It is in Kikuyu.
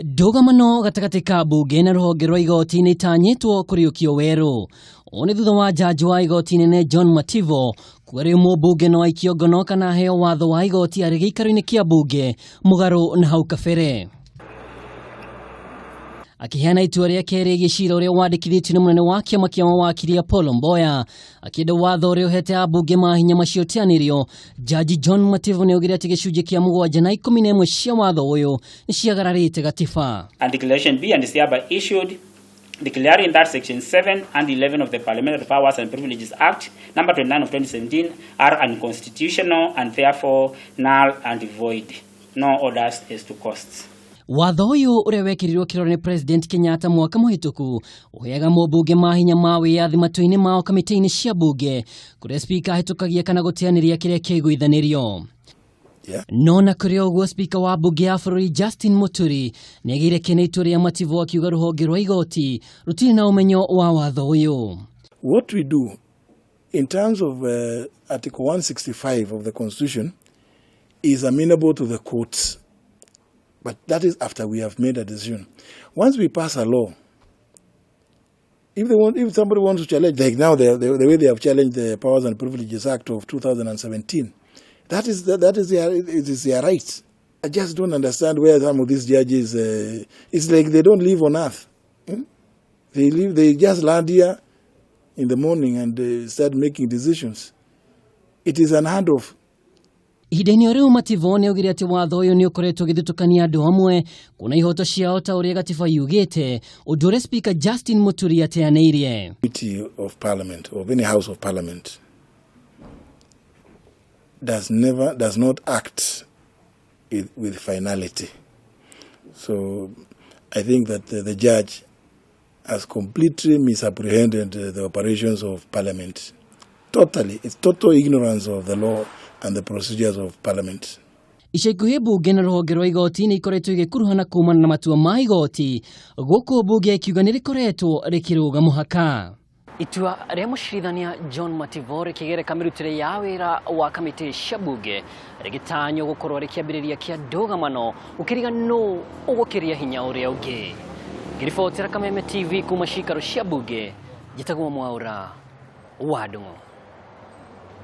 Ndũgamano gatagatĩ ka mbunge na rũhonge rwa igoti nĩ itanyĩtwo kũriũkio werũ. Ũũ nĩ thutha wa njanji wa igoti inene John Mativo kuga rĩu mũmbunge no aikio ngono kana aheo watho wa igoti arĩ gĩikaro-inĩ kĩa mbunge mũgarũ na hau kabere. Akĩheana itua rĩake rĩgiĩ cira ũrĩa wandĩkithĩtio nĩ mũnene wa kĩama kĩa mawakiri Apollo Mboya akĩenda watho ũrĩa ũhete ambunge mahinya macio ũteanĩrio, Jaji John Mativo nĩ augire atĩ gĩcunjĩ kĩa 7 na 11 cia watho ũyũ nĩ ciagararĩte gatiba. And declaration B and is hereby issued declaring that section 7 and 11 of the Parliamentary Powers and Privileges Act number 29 of 2017 are unconstitutional and therefore null and void. No orders as to costs. Watho ũyũ ũrĩa wekĩrirwo kĩrore nĩ President Kenyatta mwaka mũhĩtũku ũheaga mũmbunge mahinya ma wĩyathi matua-inĩ mao kamĩtĩ-inĩ cia mbunge kũrĩa spika ahĩtũkagia kana gũteanĩria kĩrĩa kĩaiguithanĩrio. No na kũrĩ ũguo, spika wa mbunge ya bũrũri Justin Muturi nĩagĩire kĩene itua rĩa Mativo akiuga rũhonge rwa igoti rũtirĩ na ũmenyo wa watho ũyũ. What we do in terms of Article 165 of the Constitution is amenable to the courts. But that is after we have made a decision. Once we pass a law, if somebody wants to challenge, like now the way they have challenged the Powers and Privileges Act of 2017, that is their, it is their right. I just don't understand where some of these judges, it's like they don't live on earth. They just land here in the morning and start making decisions. It is unheard of. Ihinda-inĩ o rĩu, Mativo nĩ augire atĩ watho ũyũ nĩ ũkoretwo ũgĩthutũkania andũ amwe kuona ihoto ciao ta ũrĩa gatiba yugĩte, ũndũ ũrĩa Speaker Justin Muturi ateanĩirie. Committee of Parliament, of any House of Parliament, does not act with finality. So I think that the judge has completely misapprehended the operations of Parliament. Totally. It's total ignorance of the law and the procedures of Parliament. Ica ikuhĩ mbunge na rũhonge rwa igoti nĩ ikoretwo igĩkuruhana kumana na matua ma igoti, gũkũ mbunge ĩkiuga nĩ rĩkoretwo rĩkĩrũga mũhaka. Itua rĩa mũcirithania John Mativo rĩkĩgereka mĩrutĩre ya wĩra wa kamĩtĩ cia mbunge rĩgĩtanywo gũkorwo rĩkĩambĩrĩria kĩa ndũgamano gũkĩriga nũ ũgũkĩria hinya ũrĩa ũngĩ. Ngĩribotera Kameme TV kuma cikaro cia mbunge, njĩtagwo Mwaũra wa Ndung'u.